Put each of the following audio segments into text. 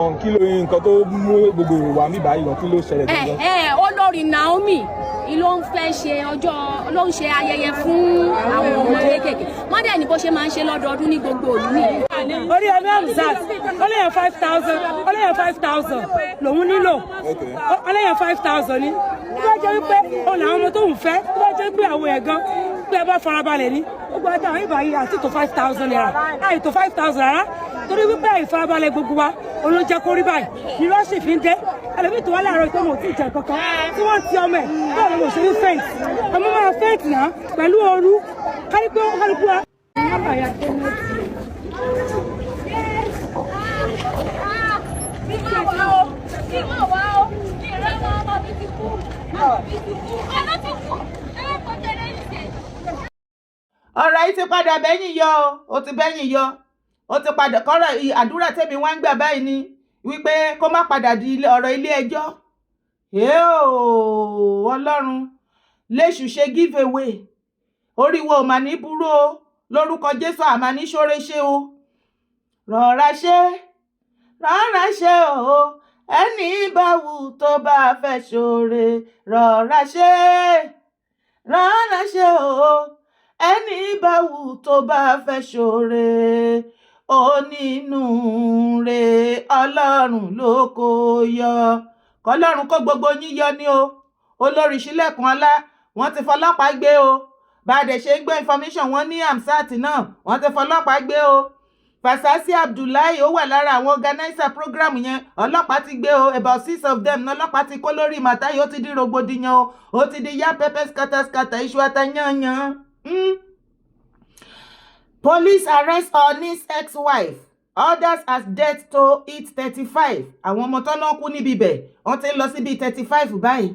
Kí ló nǹkan tó mú gbogbo èrò wá mí báyìí gan? Kí ló ṣẹlẹ̀ gangan? Ẹ ẹ, olórí Naomi ló ń fẹ́ ṣe ọjọ́, ló ń ṣe ayẹyẹ fún àwọn ọmọ kéékèèké. Wọ́n dẹ̀ ní bó ṣe máa ń ṣe lọ́dọọdún ní gbogbo ìlú nìyí. Oríyọmí Hamzat, ó léyàn 5,000, ó léyàn 5,000 lòun nílò. Ó léyàn 5,000 ní tó bá jẹ́ wípé òun làwọn ọmọ tóun fẹ́, tó bá jẹ́ pé àwọn ẹ̀ gan pé ẹ bá farabalẹ̀ ní gbogbo àtàwọn ìbá yìí àti tó ₦5,000, àìtó 5,000 rárá, torí wípé àìfarabalẹ̀ gbogbo wa òun ló jẹ́ kó rí báyìí. Irọ́ sì fi ń dé. Ẹlòmíì tó wá láàárọ̀ tó mọ̀ tí ì jẹ kankan tí wọ́n ti ọmọ ẹ̀ báwo ló mọ̀ ṣe ní faint, ọmọ máa faint náà pẹ̀lú ooru kárí pé ó kálukú wa. Nọ́mbà ya tó ní. Kí má wá o, kí má wá o, kí ìrẹ́wọ̀n ọmọ mi ti kú, mi ti kú, ọmọ ti kú, ẹ kò tẹ̀lé ìṣe. Ọ̀rọ̀ yìí ti padà bẹ́yìn yọ o, ó ti bẹ́yìn yọ, ó ti padà kọ́rọ̀. Àdúrà tèmi wá ń gbà báyìí ni wípé kó má padà di ọ̀rọ̀ ilé ẹjọ́. Ọlọ́run léṣù ṣe give away oríwo ò mà ní burú o. Lórúkọ Jésù, àmà ní ṣóre ṣe o. Rọra ṣe, rọra ṣe o. Ẹni bá wù tó bá fẹ́ ṣoore, rọra ṣe, rọra ṣe o. Ẹni bá wù tó bá fẹ́ ṣoore, onínúure Ọlọ́run ló kó yọ. Kọlọ́run kó gbogbo yín yọ ní o. Olórí Sílẹ̀kùn Ọlá, wọ́n ti fọlọ́pàá gbé o. Bá a dẹ̀ ṣe ń gbọ́ information, wọn ní Hamzat náà, wọ́n ti fọlọ́pàá gbé o. Fasasi Abdullahi, ó wà lára àwọn organizer program yẹn, ọlọ́pàá ti gbé o. About six of them ní ọlọ́pàá ti kó lórí matter yìí. Ó ti di rògbòdìyàn o, ó ti di yá pepper scatter scatter, iṣu ata yányán. Police arrest Ooni's ex-wife, others as death toll hit 35. Àwọn ọmọ tó náà kú níbi ibẹ̀, wọ́n ti ń lọ síbi 35 báyìí.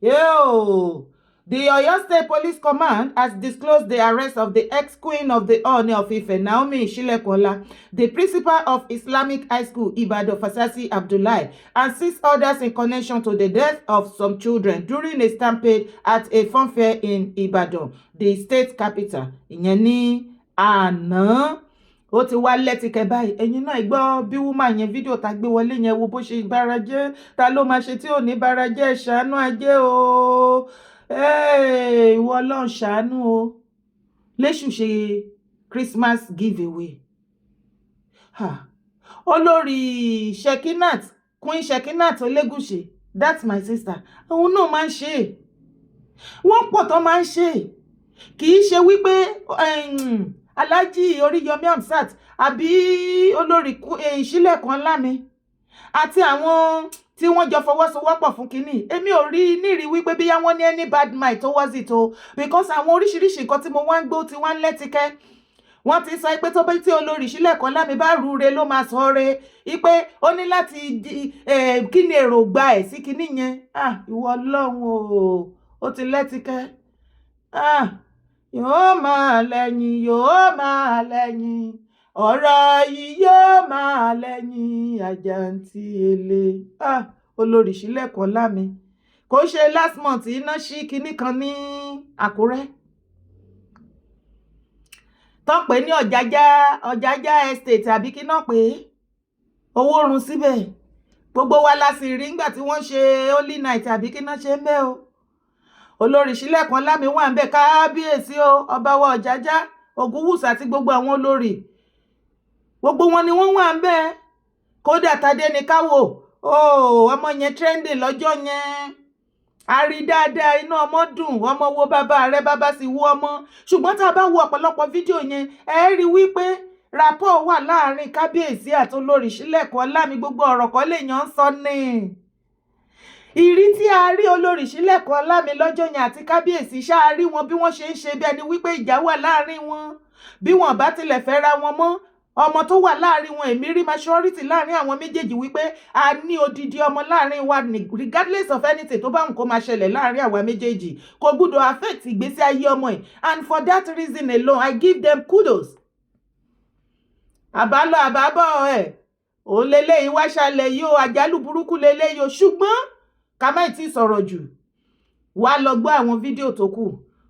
Yo! The Oyo State Police Command has disclosed the arrest of the ex-queen of the Ooni of Ife, Naomi Shilekola, the principal of Islamic High School, Ibadan, Fasasi Abdullahi, and six others in connection to the death of some children during a stampede at a funfair in Ibadan, the state capital. Ìyẹn ní àná. Ó ti wá lẹ́tìkẹ́ báyìí. Ẹ̀yin náà gbọ́ bí woman yẹn, fídíò tá gbé wọlé yẹn, wo bó ṣe bára jẹ́. Ta ló máa ṣe tí ò ní bára jẹ́? Ṣàánú ajé o, ìwọ Ọlọ́run, ṣàánú o. Léṣù ṣe Christmas giveaway. Olórí Shekinat, Queen Shekinat Olégùṣì, that's my sister, òun náà máa ń ṣe é. Wọ́n pọ̀ tó máa ń ṣe é. Kì í ṣe wípé Alhaji Oríyọmí Hamzat àbí olórí Ìṣílẹ̀kùn Ọlámi àti àwọn tí wọ́n jọ fọwọ́sowọ́pọ̀ fún kínní, èmi ò rí nírí wípé bíyá wọ́n ní any bad mind towards it o, because àwọn oríṣiríṣi nǹkan tí mo wá ń gbọ́ tí wọ́n ń lẹ́tìkẹ́. Wọ́n ti sọ pé tó bá tí olórí Ìṣílẹ̀kùn Ọlámi bá rúre ló máa sọ re pé ó ní láti kí ni èròǹgbà ẹ̀ sí kínní yẹn. Ah, ìwọ Ọlọ́run o, ó ti lẹ́tìkẹ́. Ah, yóò máa lẹ́yìn, yóò máa lẹ́yìn, ọ̀rọ̀ yìí yóò máa lẹ́yìn àjàǹtí èlé. Ah, olórí Ìṣílẹ̀kùn Ọlámi, kò ṣe last month iná sí kinní kan ní Àkúrẹ́ tó pè ní Ọ̀jájá, Ọ̀jájá Estate àbí kí náà pé owó run síbẹ̀. Gbogbo wa la sì rí nígbà tí wọ́n ṣe holy night àbí kí náà ṣe ń bẹ́ o. Olórí Ìṣílẹ̀kùn Ọlámi wà ń bẹ̀, kábíyèsí o, ọba wa Ọ̀jájá Ògúnwùsì àti gbogbo àwọn olórí, gbogbo wọn ni wọ́n wà ń bẹ̀. Kódà Tadé ní káwò ó, ọmọ yẹn trending lọ́jọ́ yẹn, a rí dáadáa, inú ọmọ dùn, ọmọ wo bàbá rẹ, bàbá sì wo ọmọ. Ṣùgbọ́n tá a bá wo ọ̀pọ̀lọpọ̀ fídíò yẹn, ẹ rí wípé rapport wà láàrin kábíyèsí àti olórí Sílẹ̀kùn Ọlámi. Gbogbo ọ̀rọ̀ kọ́ lèèyàn ń sọ ní ìrí tí a rí olórí Sílẹ̀kùn Ọlámi lọ́jọ́ yẹn àti kábíyèsí, ṣáà rí wọn bí wọ́n ṣe ń ṣe bí ẹni wípé ìjà wà láàrin wọn. Bí wọn bá tilẹ̀ fẹ́ ra wọn mọ́, ọmọ tó wà láàrin wọn, èmi rí maturity láàrin àwọn méjèèjì wípé a ní odidi ọmọ láàrin wa, regardless of anything tó bá ń kó máa ṣẹlẹ̀ láàrin àwa méjèèjì, kò gbúdọ̀ affect ìgbésí ayé ọmọ ẹ̀. And for that reason alone, I give them kudos. Àbálọ àbábọ̀ ẹ̀ òun leléyìí wá ṣàlẹ̀ yìí o, àjálù burúkú leléyìí o. Ṣùgbọ́n ká má tí ì sọ̀rọ̀ jù, wá lọ gbọ́ àwọn fídíò tó kù,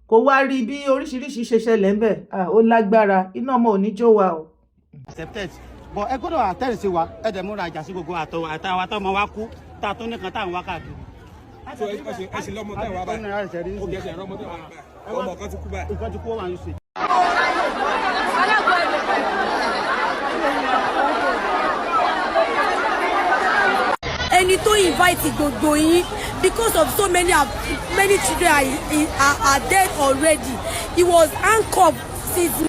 kó wá rí bí oríṣiríṣi ṣe ṣẹlẹ̀ ńbẹ̀. Ó lágbára, iná ọmọ ò ní jó wa o. Accepted. But ẹ gbọ́dọ̀ attend sí wa. Ẹ dẹ̀ múra ìjà sí gbogbo àtọ àtàwọn àtọmọ wa kú, tá a tún nìkan tá à ń wá káàkiri. So ẹ ṣe lọ́mọ tẹ̀ wá báyìí? Ó kì í ṣe ẹ̀rọ ọmọ tẹ̀ wá báyìí. Ọmọ kan ti kú báyìí? Nǹkan ti kú, ó wà ní sè. Ẹni tó invite gbogbo yín, because of so many many children are dead already. He was handcuffed since.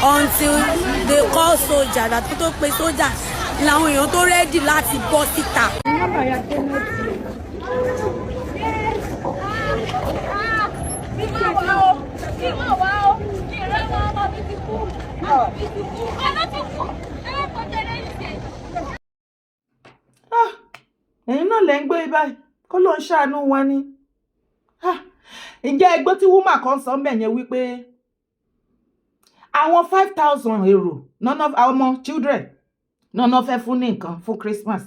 Until they call soldier, that tó pe soldier làwọn èèyàn tó ready láti bọ́ síta. Kí má wá o, kí má wá o, kí ìrẹ́ wọn, ọmọ mi ti kú, ọmọ mi ti kú, ọmọ ti kú, ẹ kò tẹ̀lé ìṣe. Ah, ẹ̀yin náà lẹ́ ń gbé báyìí, kó ló ń ṣàánú wa ni. Ah, ǹjẹ́ ẹgbẹ́ tí woman kan sọ ń bẹ̀ yẹn wípé àwọn 5,000 èrò nọ́nà, àwọn ọmọ children nọ́nà fẹ́ fún ní nǹkan fún Christmas,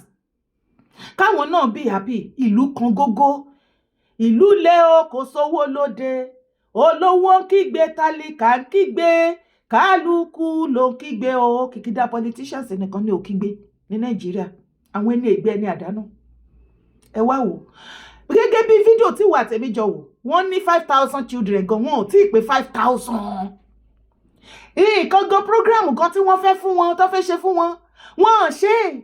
káwọn náà be happy. Ìlú kan gógó, ìlú lé o, kò sówó lóde, olówó ń kígbe, tálíkà ń kígbe, kálukú ló ń kígbe o. Kìkìdá politicians nìkan ní ò kígbe ní Nàìjíríà, àwọn ẹni ègbé, ẹni àdánù. Ẹ wá wò, gẹ́gẹ́ bí fídíò tí wà tèmi jọ wò, wọ́n ní 5,000 children gan, wọn ò tí ì pé 5,000. Nǹkan gan, program kan tí wọ́n fẹ́ fún wọn, tó fẹ́ ṣe fún wọn, wọn ò ṣe é,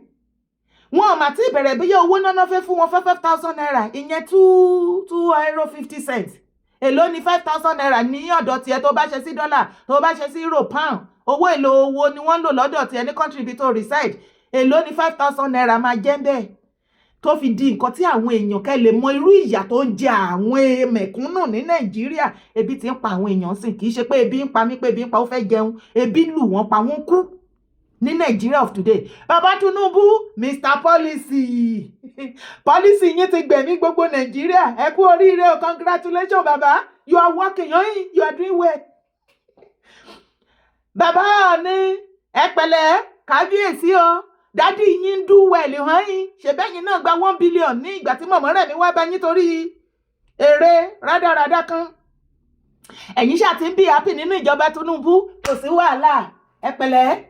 wọn ò mà tí ì bẹ̀rẹ̀. Bóyá owó náà fẹ́ fún wọn, ₦5,000, ìyẹn 2 2 euro 50 cents. Èló ni ₦5,000 ní ọ̀dọ̀ tiẹ̀? Tó bá ṣe sí dọ́là, tó bá ṣe sí euro, pound, owó èlò owó ni wọ́n ń lò lọ́dọ̀ tiẹ̀ ní country ibi tó reside? Èló ni ₦5,000 máa jẹ́ bẹ́ẹ̀ tó fi di nǹkan tí àwọn èèyàn kẹ́ lè mọ irú ìyà tó ń jẹ àwọn mẹ̀kúnnù ní Nàìjíríà? Ebi ti ń pa àwọn èèyàn sìn. Kì í ṣe pé ebi ń pa mí, pé ebi ń pa ó fẹ́ jẹun, ebi lù wọ́n pa, wọ́n kú ní Nàìjíríà of today. Bàbá Tinubu, Mr Policy, policy yín ti gbẹ̀mí gbogbo Nàìjíríà. Ẹ kú oríire o, congratulations bàbá, you are working yín, you are doing well. Bàbá ní ẹ pẹ̀lẹ́, kábíyèsí o, daddy yín ń do well hàn yín. Ṣèbẹ́yìn náà gba 1 billion ní ìgbà tí mọ̀mọ́ rẹ̀ mi wá bá yín torí èrè rádaràda kan. Ẹ̀yin ṣáà ti ń be happy nínú ìjọba Tinubu, kò sí wàhálà, ẹ pẹ̀lẹ́.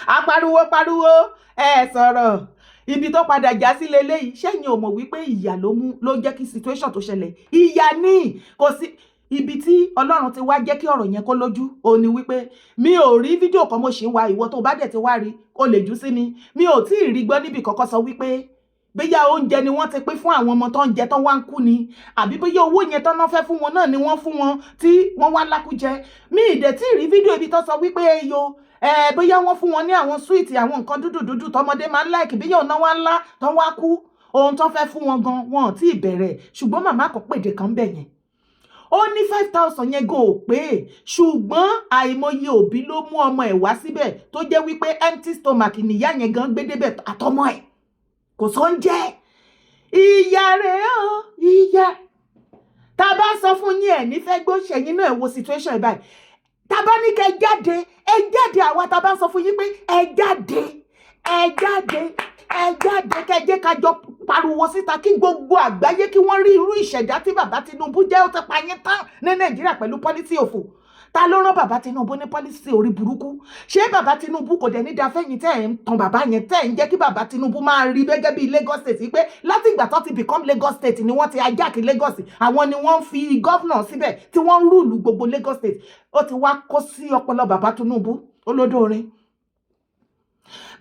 Apariwo pariwo, ẹ sọ̀rọ̀, ibi tó padà já sí leléyìí. Ṣẹ́yìn ò mọ̀ wípé ìyà ló mú, ló jẹ́ kí situation tó ṣẹlẹ̀? Ìyà ní kò sí ibi tí Ọlọ́run ti wá jẹ́ kí ọ̀rọ̀ yẹn kó lójú. Ó ní wípé mi ò rí fídíò kan, mo ṣì ń wa. Ìwọ tó bá dẹ̀ ti wá rí, o lè jù sí mi. Mi ò tí ì rí gbọ́ níbi kọ́kọ́ sọ wípé bóyá oúnjẹ ni wọ́n ti pín fún àwọn ọmọ tó ń jẹ tó wá ń kú ni, àbí bóyá owó yẹn tó náà fẹ́ fún wọn náà ni wọ́n fún wọn tí wọ́n wá lákújẹ. Mi ì dẹ̀ tí ì rí fídíò ibi tó sọ wípé eyo ẹ, bóyá wọ́n fún wọn ní àwọn sweet, àwọn nǹkan dúdú dúdú tọmọdé máa ń like, bí yóò náà wá ńlá tó wá kú. Ohun tó fẹ́ fún wọn gan, wọn ò tí ì bẹ̀rẹ̀. Ṣùgbọ́n màmá kan pèdè kan bẹ̀ yẹn, ó ní 5,000 yẹn gan ò pé, ṣùgbọ́n àìmọye òbí ló mú ọmọ ẹ̀ wá síbẹ̀ tó jẹ́ wípé empty stomach nìyá yẹn gan gbé débẹ̀ àtọmọ ẹ̀, kò sóúnjẹ. Ìyá rẹ̀ ó ìyá tá a bá sọ fún yín, ẹ̀ nífẹ̀ẹ́ gbó ṣẹ̀yìn náà. Ẹ̀ wo situation ẹ̀ báyìí. Tá a bá ní kẹ́ jáde, ẹ jáde. Àwa tá a bá ń sọ fún yín pé ẹ jáde, ẹ jáde, ẹ jáde, kẹ́ jẹ́ ká jọ pariwo síta kí gbogbo àgbáyé kí wọ́n rí irú ìṣẹ̀dá tí bàbá Tinubu jẹ́. Ó ti pa yín tán ní Nàìjíríà pẹ̀lú policy òfò. Ta ló rán bàbá Tinubu ní policy orí burúkú? Ṣé bàbá Tinubu kò dẹ̀ ní da fẹ́yìn tẹ́ ẹ̀ ń tan bàbá yẹn, tẹ́ ẹ̀ ń jẹ́ kí bàbá Tinubu máa rí gẹ́gẹ́ bí Lagos State, pé láti ìgbà tó ti become Lagos State ni wọ́n ti hijack Lagos, àwọn ni wọ́n ń fi governor síbẹ̀ tí wọ́n ń rule gbogbo Lagos State? Ó ti wá kó sí ọpọlọ bàbá Tinubu olódóorin.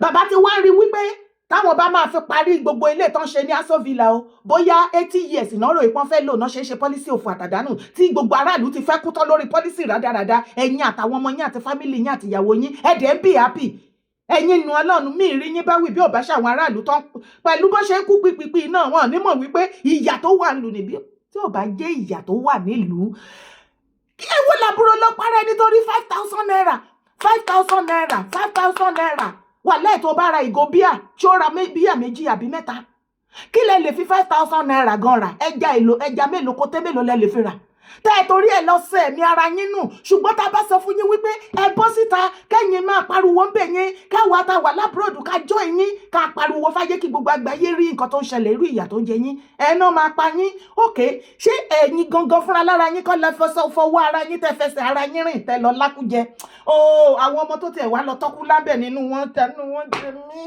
Bàbá ti wá rí wípé táwọn bá máa fi parí gbogbo ilé tán ṣe ní Aso Villa o, bóyá 80 years náà rò ìpọ́n fẹ́ lò náà ṣe é ṣe policy òfò àtàdánù tí gbogbo aráàlú ti fẹ́ kú tán lórí policy rádaràda. Ẹ̀yin àtàwọn ọmọ yín àti family yín àti ìyàwó yín, ẹ̀dẹ̀ ń be happy. Ẹ̀yin nu Ọlọ́run mí rí yín bá wí bí ò bá ṣàwọn aráàlú tán pẹ̀lú bó ṣe ń kú pípípí náà, wọn nímọ̀ wípé ìyà tó wà nílùú níbí, tí ò bá jẹ́ ìyà tó wà nílùú. Ewo làbúrò lọ para nítorí ₦5,000, ₦5,000, ₦5,000. Wàláì, tó bá ra ìgò bíà, tí ó ra bíà méjì àbí mẹ́ta, kí lẹ lè fi ₦5,000 gan rà? Ẹja èlò, ẹja mélòó, kóté mélòó lẹ lè fi rà? Tẹ́ ẹ torí ẹ lọ sọ ẹ̀mí ara yín nù. Ṣùgbọ́n tá a bá sọ fún yín wípé ẹ bọ́ síta, kẹ́yìn máa pariwo ń bẹ̀ yín, káwa tá a wà l'abroad ká jọ́ yín, ká pariwo fáyé kí gbogbo àgbáyé rí nǹkan tó ń ṣẹlẹ̀, irú ìyà tó ń jẹ yín, ẹ náà máa pa yín. Òkè ṣé ẹ̀yin gangan fúnra lára yín kọ́ lẹ fọwọ́ ara yín, tẹ́ fẹsẹ̀ ara yín rìn, tẹ́ lọ lákújẹ o? Àwọn ọmọ tó tiẹ̀ wá lọ tọ́kú lábẹ́ nínú wọn tẹnu wọn jẹ mí.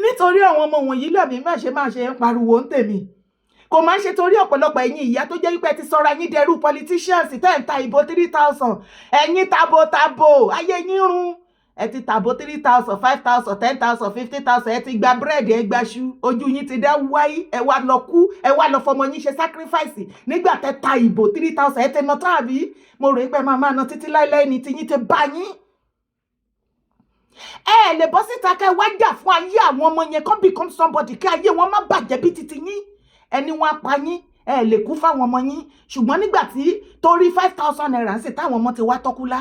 Nítorí àwọn ọmọ wọ̀nyí lẹ́mìí má ṣe ń pariwo ń tèmi. Kò máa ń ṣe torí ọ̀pọ̀lọpọ̀ ẹ̀yin ìyá tó jẹ́ wípé ẹ ti sọra yín dẹrú politicians, tẹ́ ń ta ìbò 3,000. Ẹ̀yin tabo tabo, ayé yín run. Ẹ ti tàbó 3,000, 5,000, 10,000, 50,000. Ẹ ti gba búrẹ́dì, ẹ gbaṣu, ojú yín ti dá wáyé. Ẹ wá lọ kú, ẹ wá lọ fọmọ yín ṣe sacrifice nígbà tẹ́ ta ìbò 3,000. Ẹ ti ná tán, àbí mo rò pé máa máa ná títí láéláé ní tiyín ti bá yín? Ẹ lè bọ́ síta kẹ́ wá jà fún ayé àwọn ọmọ yẹn, kó become somebody, kí ayé wọn má bàjẹ́ bí titi yín. Ẹni wọn á pa yín, ẹ lè kú fáwọn ọmọ yín. Ṣùgbọ́n nígbà tí torí ₦5,000 ń sì táwọn ọmọ ti wá tọ́kúlá,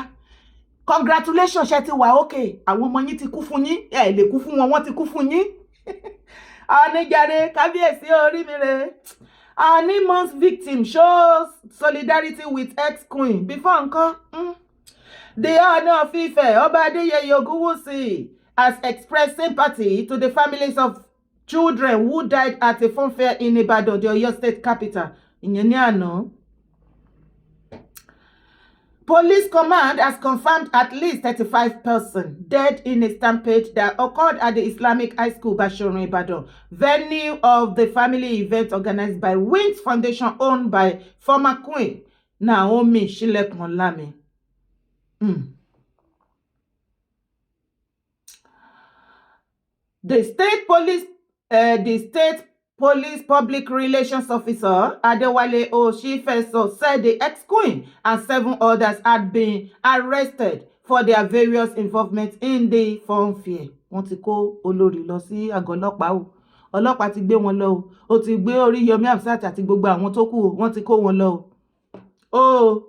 congratulations, ṣe ti wà okay. Àwọn ọmọ yín ti kú fún yín, ẹ lè kú fún wọn, wọ́n ti kú fún yín. Oníjàre kábíyèsí orí mi rè. Ooni mourns victim, shows solidarity with ex-queen before nǹkan. The Ooni of Ife, Ọba Adéyẹyè Ògúnwùsì, has expressed sympathy to the families of children who died at a funfair in Ibadan, the Oyo State capital. Ìyẹn ní àná. Police command has confirmed at least 35 persons dead in a stampede that occurred at the Islamic High School, Bashorun, Ibadan, venue of the family event organized by Wings Foundation owned by former queen Naomi Shilekunlami. The state police public relations officer, Adewale Osifeso, said the ex-queen and seven others had been arrested for their various involvement in the funfair. Wọ́n ti kó olórí lọ sí àgọ́ ọlọ́pàá o. Ọlọ́pàá ti gbé wọn lọ o. Ó ti gbé Oríyọmí Hamzat àti gbogbo àwọn tó kù o. Wọ́n ti kó wọn lọ o.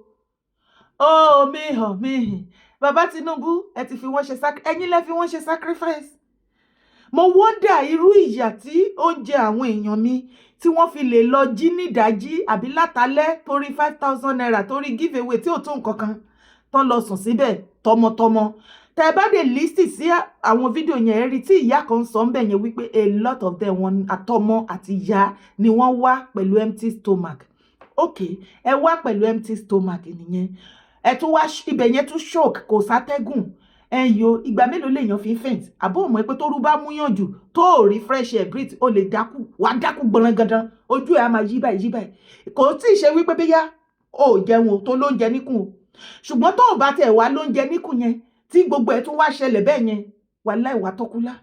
Ó mi hàn mi hàn. Bàbá Tinubu, ẹ ti fi wọ́n ṣe, ẹ̀yin lẹ fi wọ́n ṣe sacrifice. Mo wonder irú ìyà tí ó ń jẹ àwọn èèyàn mi tí wọ́n fi lè lọ jí nídàájí àbí látàlẹ́ torí ₦5,000, torí give away tí ò tó nǹkan kan, tán lọ sùn síbẹ̀ tọmọtọmọ. Tẹ bá dé listen sí àwọn fídíò yẹn, ẹ rí tí ìyá kan sọ ń bẹ̀ yẹn wípé a lot of them, wọn àtọmọ àti ìyá ni wọ́n wá pẹ̀lú empty stomach. Ok, ẹ wá pẹ̀lú empty stomach nìyẹn. Ẹ tún wá ibẹ̀ yẹn tún choke, kò sátẹ́gùn. Ẹ̀yìn o, ìgbà mélòó lèèyàn fi ń faint? Àbó mọ̀ pé tó rú bá múyàn jù, tó ò rí fresh air breathe, ó lè dákú, wàá dákú gbọ̀nrangandan, ojú ẹ̀ á máa yí báyìí yí báyìí. Kò tí ì ṣe wípé bóyá o ò jẹun o tó lóúnjẹ níkùn o, ṣùgbọ́n tó o bá tẹ̀ wá lóúnjẹ níkùn yẹn, tí gbogbo ẹ̀ tún wá ṣẹlẹ̀ bẹ́ẹ̀ yẹn, wàláhì wà tọ́kúlá.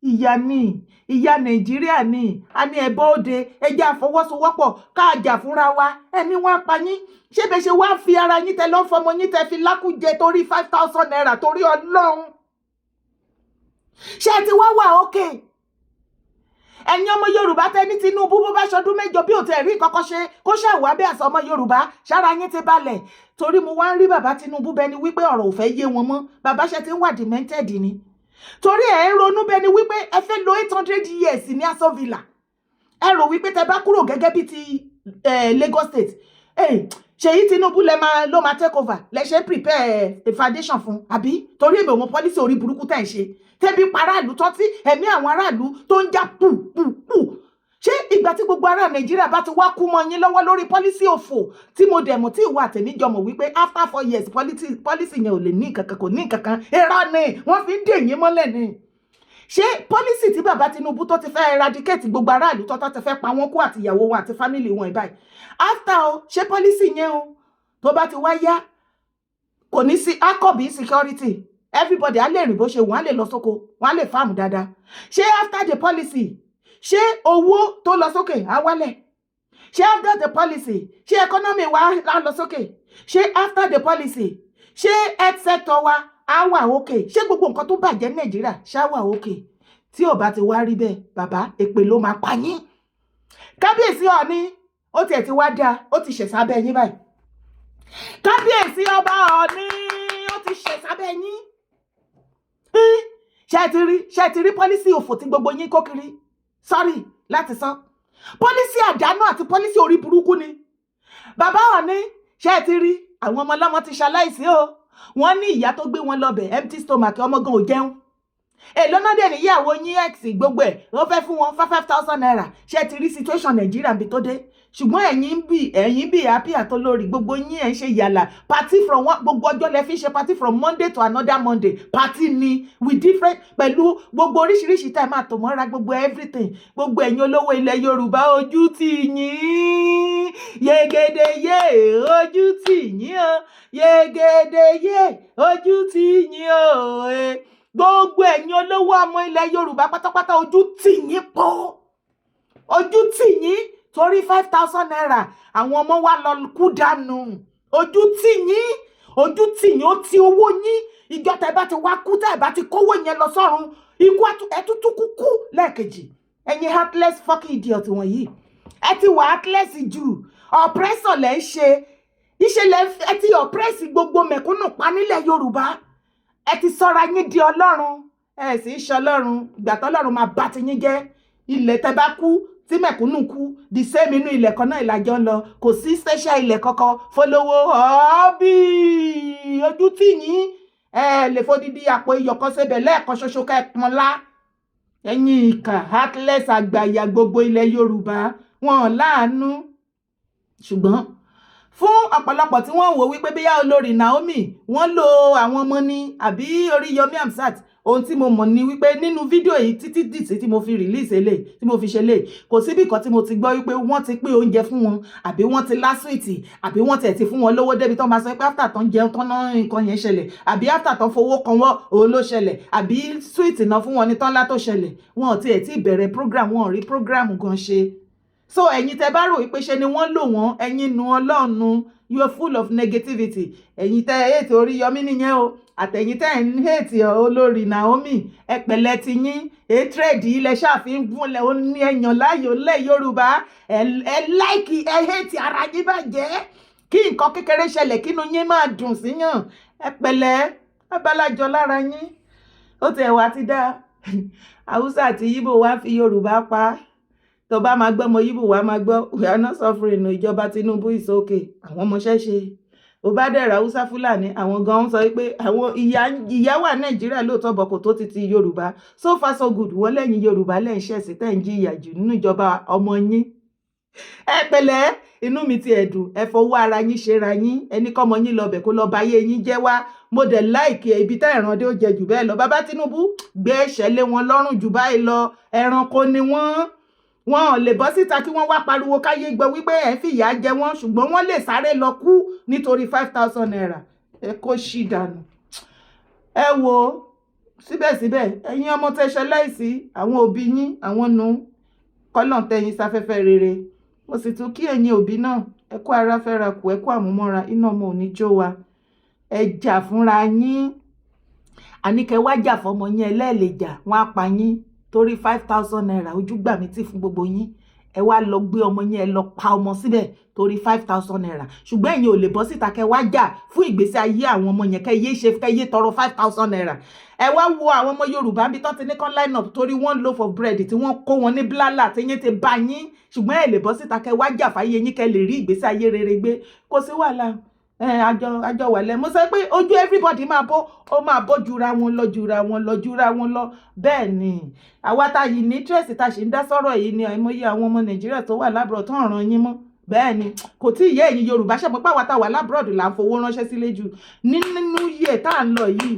Ìyà ni ìyà Nàìjíríà ni. A ní ẹbọ òde, ẹjẹ àfọwọ́sowọ́pọ̀ ká jà fúnra wa. Ẹni wọn pa yín, ṣé bẹ́ẹ̀ ṣe wá fi ara yín tẹ lọ́ fọmọ yín tẹ fi lákújẹ torí ₦5,000? Torí Ọlọ́run, ṣé ẹ ti wá wà ókè? Ẹ̀yin ọmọ Yorùbá tẹ ní Tinubu, bó bá ṣọdún 8 bí ò tẹ̀ rí kọ́kọ́ ṣe, kó ṣàwá bí àṣà ọmọ Yorùbá, ṣára yín ti balẹ̀? Torí mo wá ń rí bàbá Tinubu bẹni wípé ọ̀rọ̀ ò fẹ́ yé wọn mọ́. Bàbá, ṣe ti ń wà demented ni? Torí ẹ̀ ń ronú bẹni wípé ẹ fẹ́ lo 800 years ní Aso Villa. Ẹ rò wípé tẹ bá kúrò gẹ́gẹ́ bí ti Lagos State, Ṣèyí Tinubu lẹ máa ló máa take over. Lẹ ṣe prepare a foundation fún, àbí? Torí èmi ò mọ policy orí burúkú tẹ̀ ń ṣe, tẹ́bí paráàlú tán, tí ẹ̀mí àwọn aráàlú tó ń já pù pù pù. Ṣé ìgbà tí gbogbo ará Nàìjíríà bá ti wá kú mọ́ yín lọ́wọ́ lórí policy òfò tí mo dẹ̀ mọ̀, tí ìwà àtẹ̀mí jọmọ̀ wípé after 4 years policy yẹn ò lè ní nǹkan kan, kò ní nǹkan kan, irọ́ ni wọ́n fi ń dè yín mọ́lẹ̀ ni. Ṣé policy tí bàbá Tinubu tó ti fẹ́ eradicate gbogbo aráàlú tó ti fẹ́ pa wọ́n kú àti ìyàwó wọn àti family wọn báyìí, after o, ṣé policy yẹn o, tó bá ti wá yá, kò ní sí akọ̀bí security, everybody á lè rìn bó ṣe wọ́n á lè lọ sóko, wọ́n á lè farm dáadáa? Ṣé after the policy, ṣé owó tó lọ sókè á wálẹ̀? Ṣé after the policy, ṣé economy wa á lọ sókè? Ṣé after the policy, ṣé health sector wa á wà okay? Ṣé gbogbo nǹkan tó bàjẹ́ ní Nàìjíríà ṣá wà okay? Tí ò bá ti wá rí bẹ́ẹ̀, bàbá, èpè ló máa pa yín. Kábíyèsí Ọ̀ọ̀ni, ó tiẹ̀ ti wá dáa, ó ti ṣẹ̀ sábẹ́ yín báyìí. Kábíyèsí ọba Ọ̀ọ̀ni, ó ti ṣẹ̀ sábẹ́ yín. Ṣé ti rí policy òfò tí gbogbo yín kó kiri? Sorry láti sọ, policy àdánù àti policy orí burúkú ni. Bàbá Ọọ̀ni, ṣé ẹ ti rí àwọn ọmọ ọlọ́mọ ti ṣaláìsí o? Wọ́n ní ìyá tó gbé wọn lọ́bẹ̀, empty stomach, ọmọ gan ò jẹun. Èló náà dẹ̀ níyàwó yín ex gbogbo ẹ̀ wọ́n fẹ́ fún wọn ₦5,000. Ṣé ẹ ti rí situation Nàìjíríà bí tó dé? Ṣùgbọ́n ẹ̀yin bí happy àtolórí gbogbo yín, ẹ̀ ń ṣe yàlà party from one, gbogbo ọjọ́ lẹ fi ń ṣe party, from Monday to another Monday, party ni with different, pẹ̀lú gbogbo oríṣiríṣi tá ẹ máa tò mọ́ra, gbogbo everything. Gbogbo ẹ̀yin olówó ilẹ̀ Yorùbá, ojú tì yín yegede yé, ojú tì yín o, yegede yé, ojú tì yín o e. Gbogbo ẹ̀yin olówó ọmọ ilẹ̀ Yorùbá pátápátá, ojú tì yín pọ̀, ojú tì yín torí ₦5,000, àwọn ọmọ wa lọ kú dànù. Ojú tì yín, ojú tì yín, ó ti owó yín. Ìjọ tẹ́ bá ti wá kú, tẹ́ bá ti kówó yẹn lọ sọ́run, ikú ẹtútù kúkú lẹ́ẹ̀kejì. Ẹ̀yin heartless fucking idiot wọ̀nyí, ẹ ti wà heartless jù. Oppressor lẹ́ ń ṣe ìṣẹ̀lẹ̀, ẹ ti oppress gbogbo mẹ̀kúnnù pa nílẹ̀ Yorùbá. Ẹ ti sọ́ra yín di Ọlọ́run, ẹ sì ń ṣe Ọlọ́run. Ìgbà tọ́lọ́run máa bá ti yín jẹ́, ilẹ̀ tẹ́ bá kú tí mẹ̀kúnnù kú, the same inú ilẹ̀ kan náà ìlàjọ ń lọ. Kò sí special ilẹ̀ kankan fọlọ́wọ́ ọ́ọ́bì. Ojú tì yín. Ẹ lè fodidi àpò iyọ̀ kan síbẹ̀ lẹ́ẹ̀kan ṣoṣo ká ẹ pọn lá. Ẹ̀yin ìkà, heartless àgbàyà gbogbo ilẹ̀ Yorùbá, wọn ò láàánú. Ṣùgbọ́n fún ọ̀pọ̀lọpọ̀ tí wọ́n wò wípé bíyá olórí Naomi wọ́n lo àwọn ọmọ ní àbí Oríyọmí Hamzat, ohun tí mo mọ̀ ni wípé nínú fídíò yìí, títí dìtì tí mo fi release eléyìí, tí mo fi ṣe lè, kò síbì kan tí mo ti gbọ́ wípé wọ́n ti pín oúnjẹ fún wọn, àbí wọ́n ti lá sweet, àbí wọ́n tiẹ̀ ti fún wọn lówó débi tó máa sọ pé after tán jẹun tán náà nǹkan yẹn ṣẹlẹ̀, àbí after tán fowó kan wọ́n òun ló ṣẹlẹ̀, àbí sweet náà fún wọn ní tán lá tó ṣẹlẹ̀. Wọn ò tiẹ̀ tí bẹ̀rẹ̀ program, wọn ò rí program gan ṣe. So ẹ̀yin tẹ́ bá rò wípé ṣe ni wọ́n lò wọ́n, ẹ̀yin nu Ọlọ́run, you are full of negativity. Ẹ̀yin tẹ́ hate Oríyọmí nìyẹn o, àtẹ̀yin tẹ́ ń hate olórí Naomi, ẹ pẹ̀lẹ́ ti yín. Hatred ilẹ̀ ṣàfihàn gúnlẹ̀ ó ní ẹ̀yàn láàyò lẹ̀ Yorùbá. Ẹ like, ẹ hate ara yín bàjẹ́. Kí nǹkan kékeré ṣẹlẹ̀, kínú yín máa dùn síyàn. Ẹ pẹ̀lẹ́, abalajọ lára yín. Ó tiẹ̀ wá ti dá Haúsá àti Yíbò wá fi Yorùbá pa. Tó bá máa gbọ́ ọmọ Yíbò wá máa gbọ́, "We are not suffering, ìjọba Tinubu is okay." Àwọn ọmọọṣẹ́ ṣe ó bá dẹ̀rẹ̀ Haúsá Fúlàní, àwọn gan ń sọ pé àwọn ìyà, ìyà wà Nàìjíríà lóòótọ́ bọ̀, kò tó ti ti Yorùbá. So far so good. Wọ́n lẹ́yìn Yorùbá lẹ́yìn ṣẹ̀sì tẹ̀ ń jí ìyà jù nínú ìjọba ọmọ yín. Ẹ pẹ̀lẹ́, inú mi ti ẹ̀dùn. Ẹ fọwọ́ ara yín ṣera yín. Ẹni kọ́mọ yín lọ bẹ̀ kó lọ báyé yín jẹ́ wá. Mo dẹ̀ like ibi tá ìràndé ó jẹ jù bẹ́ẹ̀ lọ. Bàbá Tinubu gbé ẹ̀ṣẹ̀ lé wọn lọ́rùn jù báyìí lọ. Ẹranko ni wọ́n, wọn ò lè bọ́ síta kí wọ́n wá pariwo káyé gbọ́ wípé ẹ̀ ń fìyà jẹ wọ́n, ṣùgbọ́n wọ́n lè sáré lọ kú nítorí ₦5,000. Ẹ kó ṣì dànù. Ẹ wo, síbẹ̀síbẹ̀, ẹ̀yin ọmọ tẹ́ṣẹ láìsí àwọn òbí yín, àwọn nu kọ́lọ̀n tẹ́yìn sáfẹ́fẹ́ rere. Mo sì tún kí ẹ̀yin òbí náà, ẹ kú ara fẹ́ra kù, ẹ kú àmúmọ́ra. Iná ọmọ ò ní jó wa. Ẹ jà fúnra yín. Àníkẹ́ wá jà fọmọ yín, ẹlẹ́ẹ̀lẹ̀ jà, wọ́n á pa yín torí ₦5,000. Ojú gbà mí tì fún gbogbo yín. Ẹ wá lọ gbé ọmọ yín, ẹ lọ pa ọmọ síbẹ̀ torí ₦5,000. Ṣùgbọ́n ẹ̀yin ò lè bọ́ síta kẹ́ wá jà fún ìgbésí ayé àwọn ọmọ yẹn, kẹ́ yé ṣe, kẹ́ yé tọrọ ₦5,000. Ẹ wá wo àwọn ọmọ Yorùbá bí tán ti ní kán line up torí one loaf of bread tí wọ́n kó wọn ní blálà tí yín ti bá yín. Ṣùgbọ́n ẹ lè bọ́ síta kẹ́ wá jà fáyé yín, kẹ́ lè rí ìgbésí ayé rere gbé. Kò sí wàhálà, àjọ àjọ wà lẹ. Mo sọ pé ojú everybody máa bó, ó máa bó jura wọn lọ, jura wọn lọ, jura wọn lọ. Bẹ́ẹ̀ ni àwa tá yìí ní interest tá ṣì ń dá sọ̀rọ̀ yìí ni àìmọye àwọn ọmọ Nàìjíríà tó wà l'abroad tó ń ràn yín mọ́. Bẹ́ẹ̀ ni kò tí ì yé ẹ̀yin Yorùbá ṣe pé àwa tá wà l'abroad là ń fowó ránṣẹ́ sílé jù nínú yíyẹ tá à ń lọ yìí.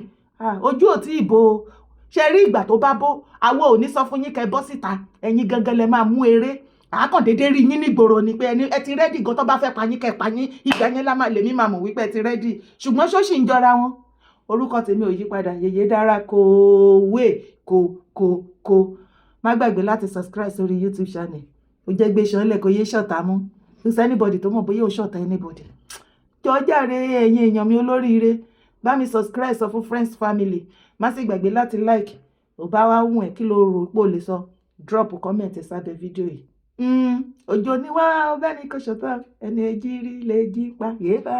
Ojú ò tí ì bo. Ṣe rí ìgbà tó bá bó, àwọn ò ní sọ fún yín kẹ́ bọ́ síta. Ẹ̀yin gangan lẹ máa mú eré àákàndéédé rí yín nígboro ni pé ẹni ẹ ti ready gan, tó bá fẹ́ pa yín, kẹ́ pa yín. Ìgbà yẹn lá máa lèmi máa mọ̀ wípé ẹ ti ready. Ṣùgbọ́n ṣó sì ń jọra wọn. Orúkọ tèmi ò yí padà, Yèyé Dára. Kò wé kò kò kò. Má gbàgbé láti subscribe sórí YouTube channel. Ó jẹ́ gbé ṣanlẹ̀ kó yé ṣọ̀tá mú. Kò sí anybody tó mọ̀ bóyá ó ṣọ̀tá anybody. Jọ̀ọ́ jàre, ẹ̀yin èèyàn mi olóríire, bá mi subscribe, sọ fún friends, family. Má sì gbàgbé láti like. Ò bá wá wùn ẹ́, kí ló rò pé o lè sọ? Drop comment sábẹ́ fídíò yìí. Òjò ní wá ọbẹ̀ ní kò ṣọ̀tá ẹni ejí rí lè jí pa yéèbà.